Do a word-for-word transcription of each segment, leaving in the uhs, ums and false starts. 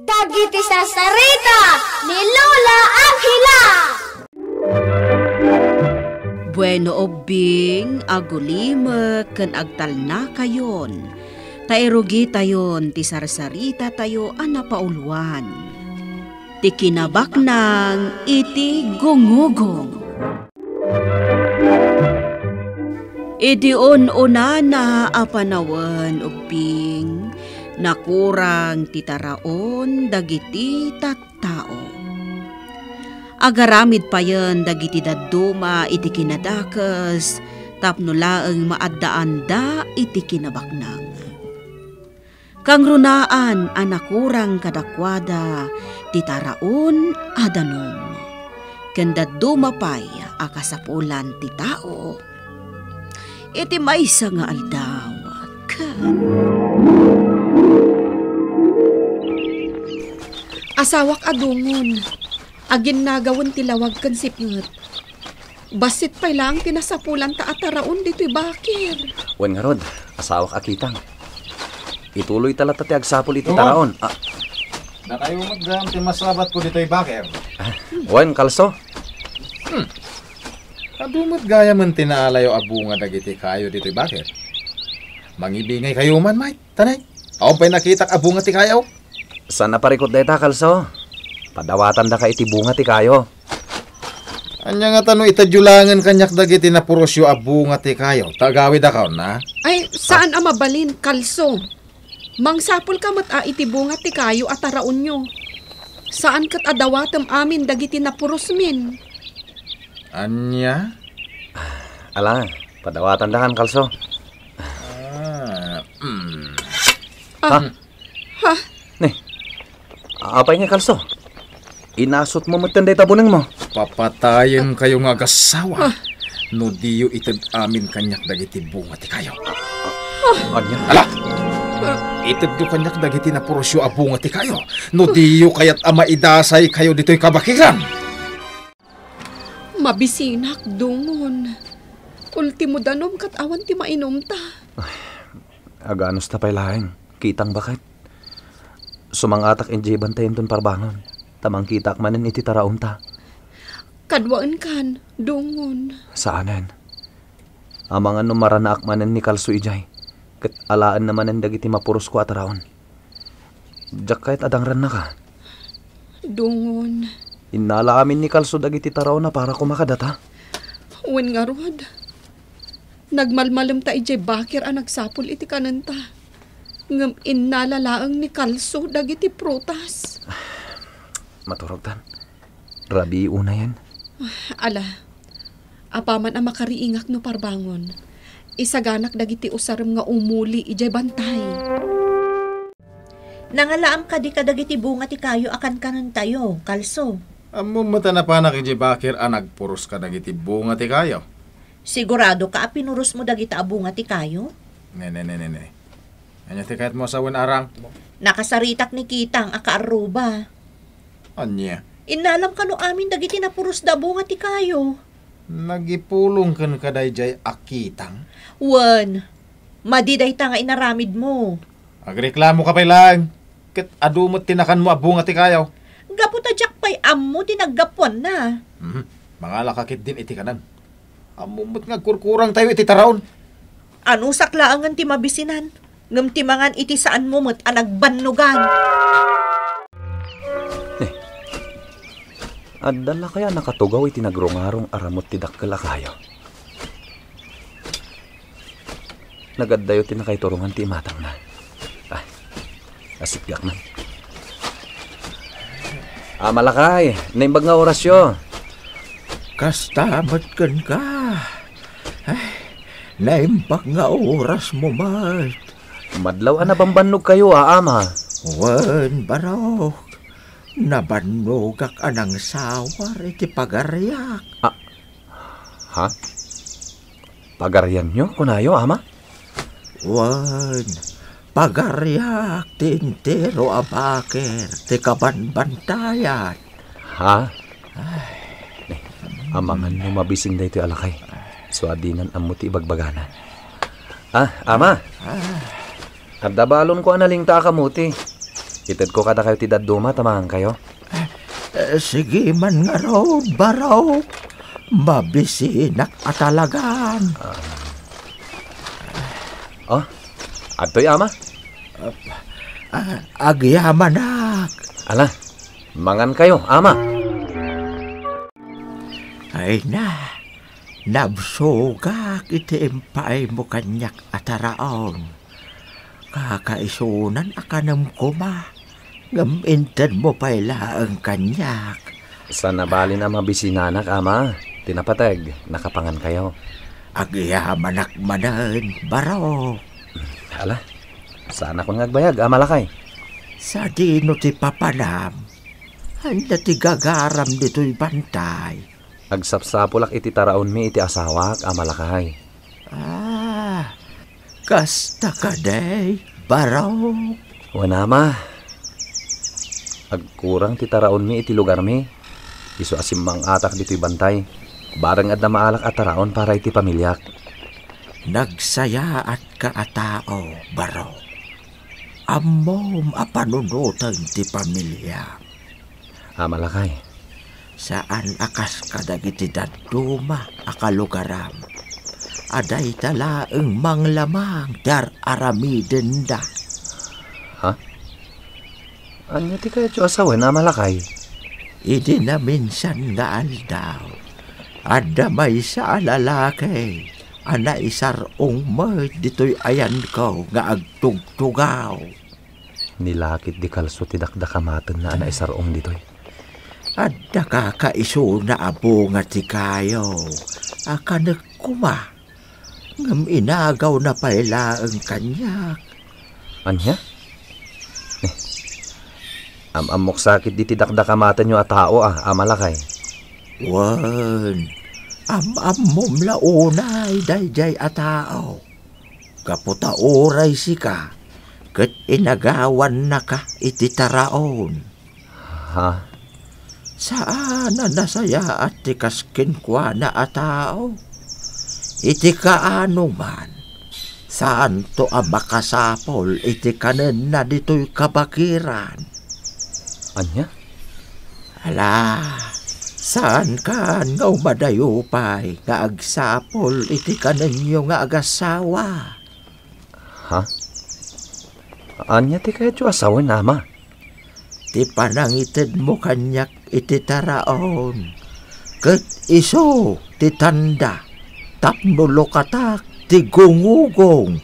Dagiti sarsarita ni Lola Angela. Bueno, ubbing, agulimek ken agtalnakayon, ta irugitayon ti sarsaritatayo a napauluan, ti kinabaknang iti gungugong. Idi un-unana a panawen, ubbing, nakurang ti taraon dagiti tattao. Agaramid payen dagiti dadduma iti kinadakes tapno laeng maaddaanda iti kinabaknang. Kangrunaan a nakurang kadakuada ti taraon a danum, ken dadduma pay a kasapulan ti tao iti maysa nga aldaw ken Asawak a dungon, aginnagawen ti lawag ken sipnget. Bassit pay laeng ti nasapulanta a taraon ditoy bakir. Wen ngarud, asawak a kitang. Ituloyta latta ti agsapul iti Oo. taraon. Ah. Dakayo met gayam ti masabatko ditoy bakir. Ah, wen, kalso. Hmm. Adu met gayamen ti naalayo a bunga dagiti kayo ditoy bakir. Mangibingaykayo man, Mike. Tanay, awan pay nakitak a bunga ti kayo. Saan a parikut dayta, kalso. Padawatandaka iti bunga ti kayo. Ania ngata no itedyo laengen kaniak dagiti napurosyo a bunga ti kayo, ta agawidakon, a? Ay, saan a mabalin, kalso. Mangsapulka met a iti bunga ti kayo a taraonyo. Saan ket a dawatem amin dagiti napurosmin. Ania? Ala, padawatandakan, kalso. Ah, mm. Ah. Ha? Ha? Ne, apay nga, kalso? Inasutmo metten dayta bunengmo. Papatayenkayo nga agassawa. Ah. No diyo ited amin kaniak dagiti bunga ti kayo. Ania? Ala! Itedyo kaniak dagiti napurosyo a bunga ti kayo. No diyo kayat a maidasaykayo ditoy kabakiran. Mabisinak, dungon. Ultimo danum ket awan ti mainumta. Ay, aganusta pay laeng. Kitang baket. Sumangatak idiay bantayenton parbangon, ta mangkitaak manen iti taraonta. Kaduaenkan, dungon. Saanen. Amangan no maranaak manen ni kalso idiay, ket alaenna manen dagiti mapurosko a taraon. Diak kayat a dangrannaka. Dungon. Innala amin ni kalso dagiti taraon a para koma kadata. Wen ngarud, nagmalmalemta idiay bakir a nagsapul iti kanenta. Ngem innala laeng ni kalso dagiti prutas. Maturogtan. Rabii unayen. Ala, apaman a makariingak no parbangon, isaganak dagiti usarem nga umuli idiay bantay. Nangalaam kadi kadagiti bunga ti kayo a kankanentayo, kalso? Ammom met a napanak idiay bakir a nagpuros kadagiti bunga ti kayo. Siguradoka a pinurosmo dagita a bunga ti kayo? Ne, ne, ne, ne, ne. Ania ti kayatmo a sawen, Arang? Nakasaritak ni Kitang a kaarruba. Ania? Innalam kano amin dagiti napurosda a bunga ti kayo. Nagipulong kenka daydiay a Kitang? Wen, madi dayta nga inaramidmo. Agreklamoka pay laeng, ket adu met ti nakanmo a bunga ti kayo. Gapu ta diak pay ammo ti naggapuanna. Mhm. Mangalaka ketdin iti kanem. Ammom met nga agkurkurangtayo iti taraon. Anusak laengen ti mabisinan, ngem ti mangan iti saanmo met a nagbannogan. Eh, adda la kaya nakatugaw iti nagrungarong a ramut ti dakkel a kayo? Nagaddayo ti nakaiturongan ti imatangna. Ah, asitgak man. Ah, Malakay, naimbag nga orasyo. Kasta met kenka. Ay, naimbag nga orasmo met. Madlaw a nabambannogkayo, a ama. Wen, barok. Nabannogak a nangsawar iti pagariak. Ah, ha? Pagarianyo, kunayo, ama? Wen, pagariak ti entero a bakir ti kabanbantayan. Ha? Ay. Eh, amangan no mabisin daytoy a lakay. So, a dinan ammo ti ibagbagana. Ah, ama. Ah. Adda balonko a nalingta a kamuti. Itedko kadakayo ti dadduma ta mangankayo. Eh, sige man ngarud, Barok. Mabisinak a talagan. Oh, adtoy, Ama. Ah, agyamanak. Ala, mangankayo, Ama. Ay na, nabsogak iti impaaymo kaniak a taraon. Kakaisunan a kanem koma, ngem intedmo pay laeng kaniak. Saan a balin a mabisinanak, Ama. Ti napateg, nakapangankayo. Agyamanak manen, Barok. Ala, saanakon nga agbayag, Ama Lakay. Sadino ti papanam? Ania ti gagaram ditoy bantay? Agsapsapulak iti taraonmi iti asawak, Ama Lakay. Ah, kasta kadi, Barok? Wen, Ama. Agkurang ti taraonmi iti lugarmi. Isu a simmang-atak ditoy bantay. Bareng adda maalak a taraon para iti pamiliak. Nagsayaatka a tao, Barok. Ammom a panunoten ti pamiliam. Ama Lakay. Saan a kas kadagiti dadduma a kalugaram a dayta laeng manglamang ti ar-aramidenda. Ha? Ania ti kayatyo a sawen, Ama Lakay? Idi naminsan nga aldaw, adda maysa a lalaki a naisar-ong met ditoy ayanko nga agtugtugaw. Nilakit di kalso ti dakdakamatenna a naisar-ong ditoy. Adda kakaisuna a bunga ti kayo a kanek koma, ngem inagawna pay laeng kaniak. Ania? Eh, am-ammok sakit diti dakdakamatenyo a tao, a, Ama Lakay. Wen, am-ammom la unay daydiay a tao. Gapu ta uray sika, ket inagawannaka iti taraon. Ha? Saan a nasayaat ti kas kenkuana a tao. Iti kaanoman, saanto a makasapul iti kanenna ditoy kabakiran. Ania? Ala, saankan nga umadayo pay nga agsapul iti kanenyo nga agasawa. Ha? Ania ti kayatyo a sawen, Ama? Ti panangitedmo kaniak iti taraon, ket isu ti tanda tapno lukatak ti gungugong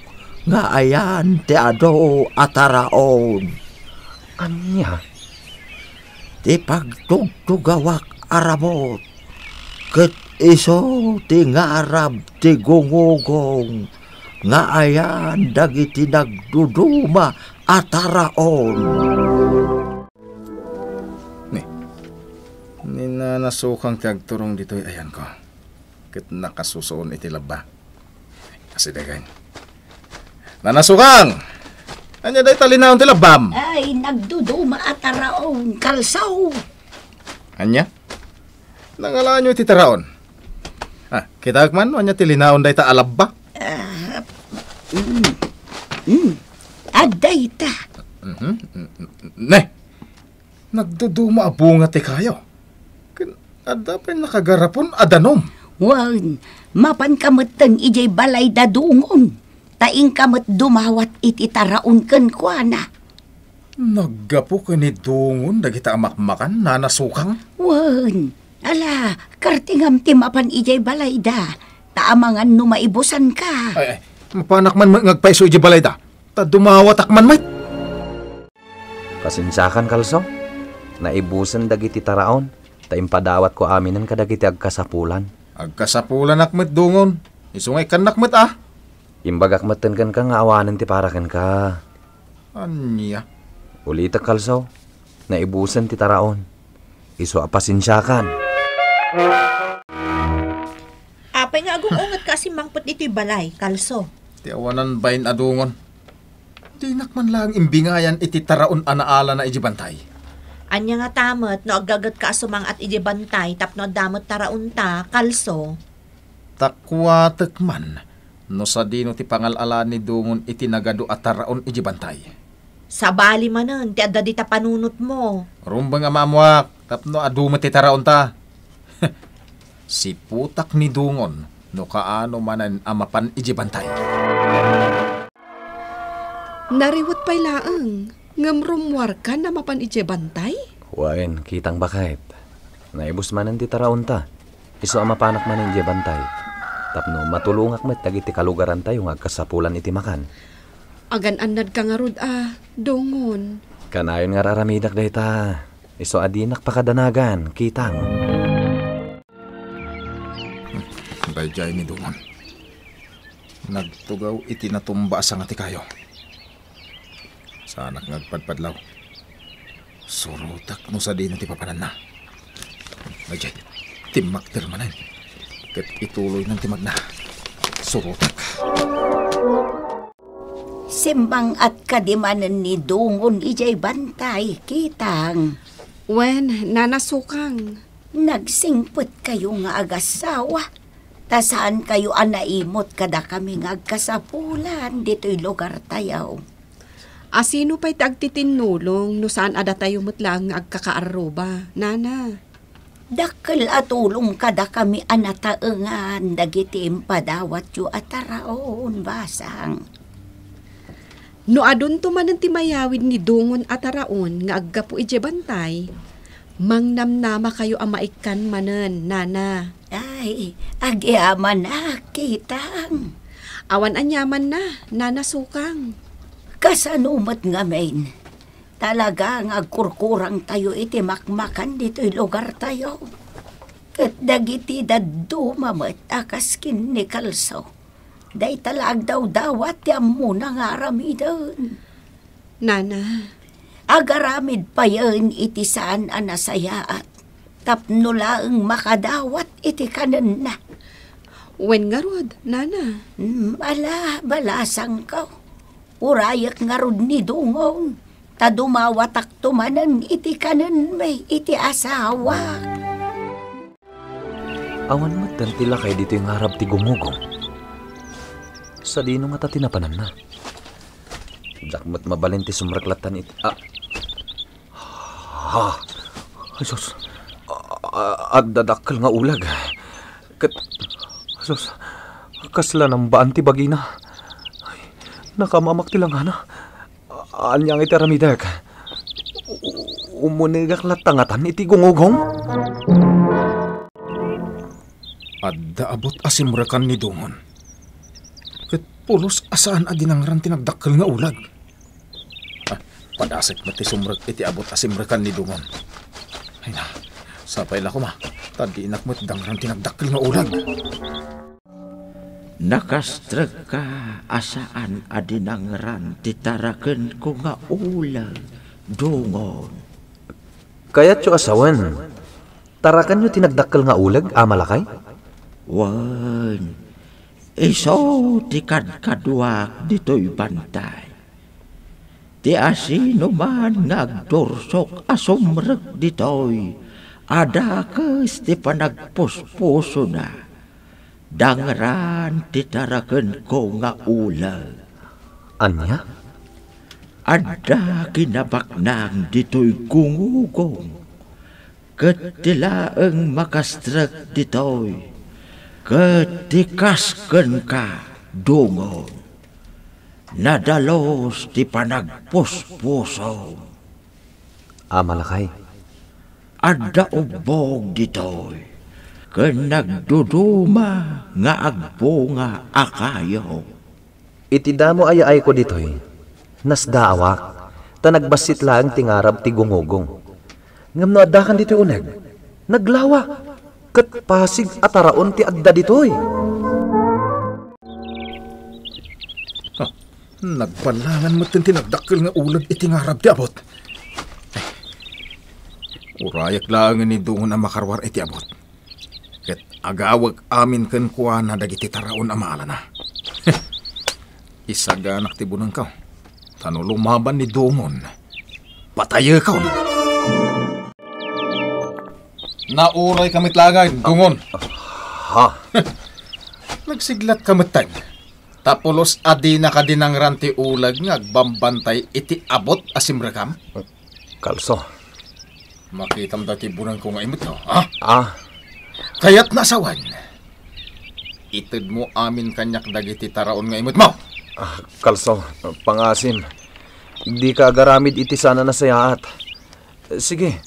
nga ayan ti adu a taraon. Ania? Ti pagtugtugawak a rabot, ket isu ti ngarab ti gungugong nga ayan dagiti nagduduma a taraon. Ni, ni nanasukang ti agturong ditoy ayanko, ket nakasusuon iti labba. Asidegen. Nanasukang! Ania dayta linaon ti labbam? Ay, nagduduma a taraon, kalso. Ania? Nangalaanyo iti taraon? Ah, kitaek man, ania ti linaon dayta a labba? Ah, mm, mm. Adda ita. Mhm, mm, mm, ne. Nagduduma a bunga ti kayo. Ken adda pay nakagarapon a danum. Wen, mapanka metten idiay balay da Dungon, ta inka met dumawat iti taraon kenkuana. Naggapu ken ni Dungon dagita a makmakan, Nanasukang? Wen, ala, kartingam ti mapan idiay balayda, ta amangan no maibusanka. Ay, ay, mapanak man met nga agpayso idiay balayda, ta dumawatak man met. Pasensiakan, kalso. Naibusen dagiti taraon, ta impadawatko aminen kadagiti agkasapulan. Agkasapulanak met, Dungon. Isu nga ikkannak met, a. Imbagak metten kenka nga awanen ti para kenka. Ania? Ulitek, kalso. Naibusen ti taraon. Isu a pasensiakan. Apay nga agung-ungetka a simmangpet ditoy balay, kalso? Ti awanan bain a Dungon. Dinak man laeng imbingayan iti taraon a naalana idiay bantay. Ania ngata met no aggagetka a sumang-at idiay bantay tapno adda met taraonta, kalso? Ta kuatek man no sadino ti pangal-alaan ni Dungon iti nagadu a taraon idiay bantay. Sabali manen ti adda dita panunotmo. Rumbeng a maammoak tapno adu met ti taraonta. Siputak ni Dungon no kaano manen a mapan idiay bantay. Nariwet pay laeng, ngem rummuarkan a mapan idiay bantay? Wen, kitang baket. Naibus manen ti taraonta. Isu a mapanak manen idiay bantay. Tapno matulongak met dagiti kalugarantayo nga agkasapulan iti makan. Agan-annadka ngarud a, Dungon. Kanayon nga ar-aramidak dayta. Isu a dinak pakadanagan, kitang. Daydiay ni Dungon. Nagtugaw iti natumba a sanga ti kayo. Saanak nga agpadpadlaw. Surotek no sadino ti papananna. Daydiay, timmakder manen. Ket ituloynan ti magna. Surotek. Simmang-at kadi manen ni Dungon idiay bantay, kitang. Wen, Nana Sukang. Nagsingpetkayo nga agassawa, ta saankayo a naimut kadakami nga agkasapulan ditoy lugartayo. A sino pay ti agtitinnulong no saan a datayo met laeng nga agkakaarruba, Nana? Dakkel a tulong kadakami a nataengan dagiti impadawatyo a taraon, Basang. No adunto manen ti mayawid ni Dungon a taraon nga aggapu idiay bantay, mangnamnamakayo a maikkan manen, Nana. Ay, agyamanak, kitang. Awan aniamanna, Nana Sukang. Kasano met ngamin? Talaga nga agkurkurangtayo iti makmakan ditoy lugartayo. Ket dagiti dadduma met a kas ken ni Kalso, dayta la agdawdawat ti ammona nga aramiden. Nana. Agaramid payen iti saan a nasayaat tapno laeng makadawat iti kanenna. Wen ngarud, Nana. Mm, ala, balasangko. Urayek ngarud ni Dungon, ta dumawatakto manen iti kanenmi iti asawak. Awan metten ti lakay ditoy ngarab ti gungugong. Sadino ngata ti napananna? Diak met mabalin ti sumrek lattan iti, ah. Ah! Jesus! A-, a-, adda dakkel nga uleg. Ket, Jesus, kasla nambaan ti bagina. Ay, nakamamak ti langana. A-, ania nga iti aramidek? U-, umunegak latta ngatan iti gungugong? Adda abut a simrekan ni Dungon. Ket pulos a saan a dinangran ti nagdakkel nga uleg. Ah, padasek met ti sumrek iti abut a simrekan ni Dungon. Ay na, sapay la koma, ta dinak met dangran ti nagdakkel nga uleg. Nakastrekka a saan a dinangran ti tarakenko nga uleg, Dungon. Kayatyo a sawen, tarakenyo ti nagdakkel nga uleg, Ama Lakay? Wen, isu ti kadkaduak ditoy bantay. Ti asinoman nga agdursok a sumrek ditoy a dakes ti panagpuspusona, dangran ti tarakenko nga uleg. Ania? Adda kinabaknang ditoy gungugong, ket ti laeng makastrek ditoy, ket ti kas kenka, Dungon. Nadalus ti panagpuspusom. Ama Lakay. Adda ubbog ditoy, ken nagduduma nga agbunga a kayo. Iti damo a yaayko ditoy, nasdaawak, ta nagbassit laeng ti ngarab ti gungugong. Ngem no addakan ditoy uneg, naglawa, ket pasig a taraon ti adda ditoy. Ha, nagbalangan met ti nagdakkel nga uleg iti ngarab ti abut. Ay, urayek laengen ni Dungon a makaruar iti abut. Ket agawek amin kenkuana dagiti taraon a maalana. Isaganak ti bunengko, ta no lumaban ni Dungon, patayekon. Nauray ka met laeng, Dungon. Ha? Nagsiglat ka met, Teng. Ta pulos a dinaka dinangran ti uleg nga agbambantay iti abut a simrekam? Kalso. Makitam dati bunangko nga imut, no? Ha? Ah. Kayatna a sawen. Itedmo amin kaniak dagiti taraon nga imutmo. Ah, Kalso, pangasim. Dika agaramid iti saan a nasayaat. Sige,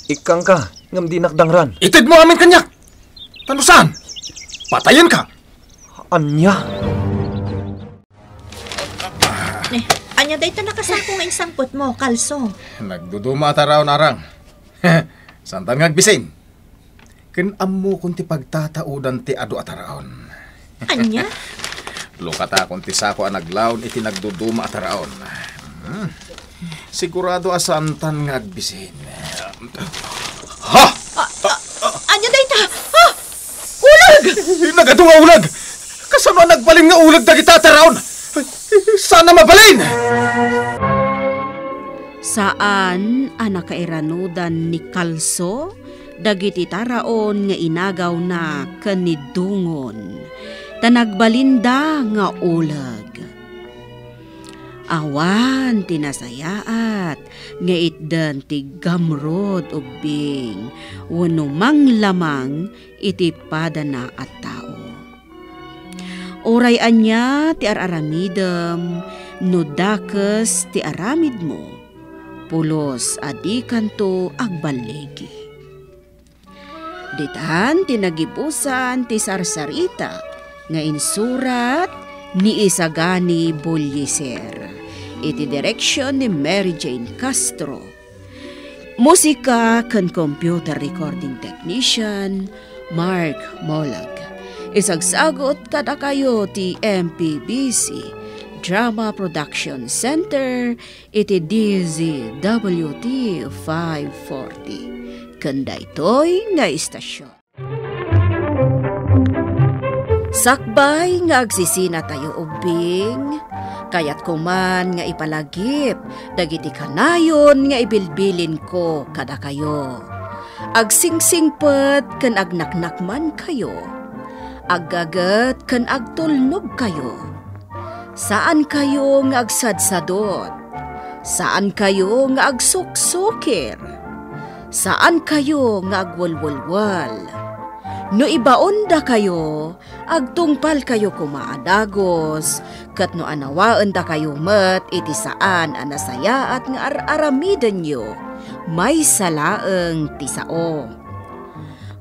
ikkangka, ngem dinak dangran. Itedmo amin kaniak! Ta no saan, patayenka! Ania? Eh, ania dayta nakasako nga insangpetmo, Kalso? Nagduduma a taraon, Arang. Saantan nga agbisin. Ken ammokon ti pagtataodan ti adu a taraon. Ania? Lukatakon ti sako a naglaon iti nagduduma a taraon. Hmm. Sigurado a saantan nga agbisin. Ha? A-, a-, ania dayta? Ah! Uleg! Nagadu nga uleg! Kasano a nagbalin nga uleg dagita a taraon? Saan a mabalin? Saan a nakairanudan ni Kalso dagiti taraon nga inagawna ken ni Dungon, ta nagbalinda nga uleg. Awan ti nasayaat nga itdan ti gamrud ubbing wenno manglamang iti padana a tao. Uray ania ti ar-aramidem, no dakes ti aramidmo, pulos a dikanto agballigi. Ditan ti nagibusan ti sarsarita nga insurat ni Isagani Bullieser, iti direksion ni Mary Jane Castro. Musika ken computer recording technician, Mark Molag. Isagsagut kadakayo ti M P B C Drama Production Center iti D Z W T five forty. Ken daytoy nga istasyon. Sakbay nga agsisinatayo ubbing, kayatko man nga ipalagip dagiti kanayon nga ibilbilinko kadakayo. Agsingsingpet ken agnaknakmankayo. Aggaget ken agtulnogkayo. Saankayo nga agsadsadot. Saankayo nga agsuksukir. Saankayo nga agwelwelwel. No ibaondakayo, agtungpalkayo koma a dagus, ket no anawaendakayo met iti saan a nasayaat nga ar-aramidenyo, maysa laeng ti sao.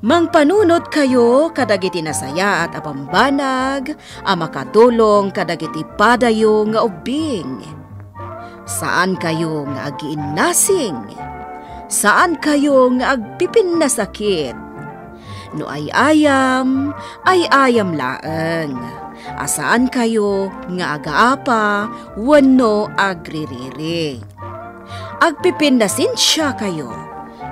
Mangpanunotkayo kadagiti nasayaat a bambanag a makatulong kadagiti padayo nga ubbing. Saankayo nga agiinnasing. Saankayo nga agpipinnasakit. No ay-ayam, ay-ayam laeng. A saankayo nga agaapa wenno agririri. Agpipinnasensiakayo,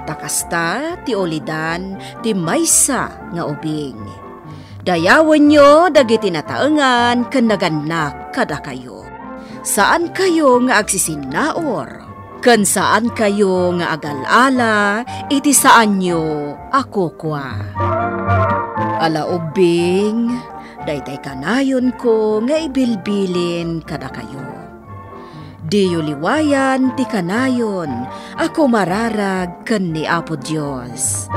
ta kasta ti ulidan ti maysa nga ubing. Dayawenyo dagiti nataengan ken nagannak kadakayo. Saankayo nga agsisinnaur, ken saankayo nga agal-ala iti saanyo a kukua. Ala ubbing, daytay kanayonko nga ibilbilin kadakayo. Diyo liwayan ti kanayon a kumararag ken ni Apo Dios.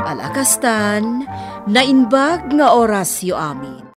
Ala kastan, naimbag nga orasyo amin.